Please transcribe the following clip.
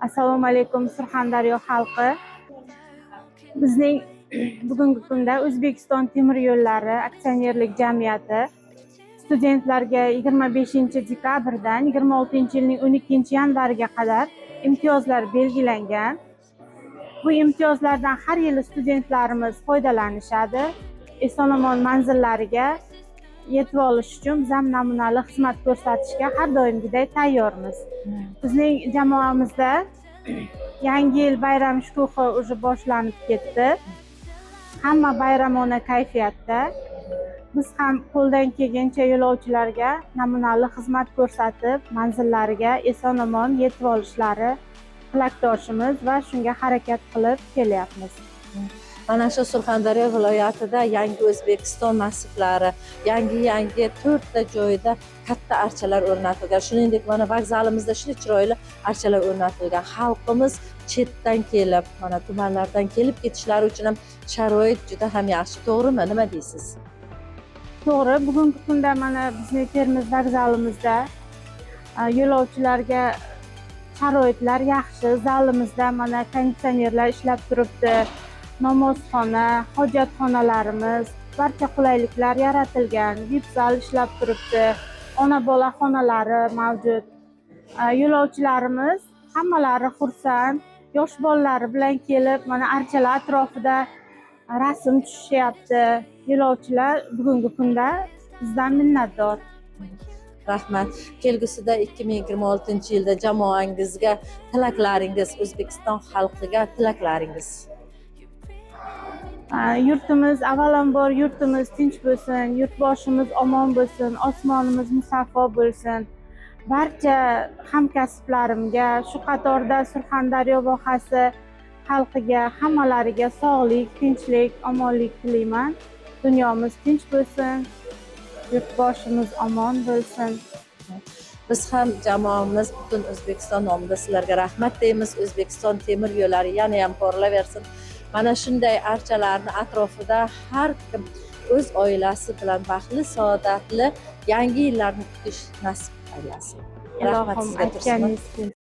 Assalomu alaykum, Surxondaryo xalqi. Bizning bugungi kunda O'zbekiston temir yo'llari aksionerlik jamiyati studentlarga 25 dekabrdan 26-yilning 12 yanvariga qadar imtiyozlar belgilangan. Bu imtiyozlardan har yili studentlarimiz foydalanishadi. Eson omon manzillariga yetib olish uchun biz ham namunali xizmat ko'rsatishga har doimgidek tayyormiz. Bizning jamoamizda Yangi yil bayram shukuhi уже boshlanib ketdi. Hamma bayramona kayfiyatda. Biz ham qo'ldan kelgancha yo'lovchilarga namunali xizmat ko'rsatib, manzillariga eson omon yetib olishlari tilakdoshimiz va shunga harakat qilib kelyapmiz. Mana shu Surxondaryo viloyatida Yangi O'zbekiston massivlari, yangi yangi to'rtta joyda katta archalar o'rnatilgan. Shuningdek, mana vokzalimizda shunday chiroyli archalar o'rnatilgan. Xalqimiz chetdan kelib, mana tumanlardan kelib ketishlari uchun ham sharoit juda ham yaxshi, to'g'rimi? Nima deysiz? To'g'ri, bugungi kunda mana bizning Termiz vokzalimizda yo'lovchilarga sharoitlar yaxshi. Zalimizda mana konditsionerlar ishlab turibdi, namozxona, hojatxonalarimiz, barcha qulayliklar yaratilgan, VIP zal ishlab turibdi, ona bola xonalari mavjud. Yo'lovchilarimiz hammalari xursand, yosh bolalari bilan kelib, mana archalar atrofida rasm tushishyapti. Yo'lovchilar bugungi kunda bizdan minnatdor. Rahmat. Kelgusida, 2026-yilda jamoangizga tilaklaringiz, O'zbekiston xalqiga tilaklaringiz? Yurtimiz, avvalambor, yurtimiz tinch bo'lsin, yurtboshimiz omon bo'lsin, osmonimiz musaffo bo'lsin. Barcha hamkasblarimga, shu qatorda Surxondaryo vohasi xalqiga, hammalariga sog'lik, tinchlik, omonlik tilayman. Dunyomiz tinch bo'lsin, yurtboshimiz omon bo'lsin. Biz ham jamoamiz, butun O'zbekiston nomida sizlarga rahmat deymiz. O'zbekiston temir yo'llari yana ham porlaversin. Mana shunday archalarni atrofida har kim o'z oilasi bilan baxtli, saodatli Yangi yillarni kutish nasib aylasin. Rahmat Ilohim, sizga, Tursun. aytganingiz kelsin.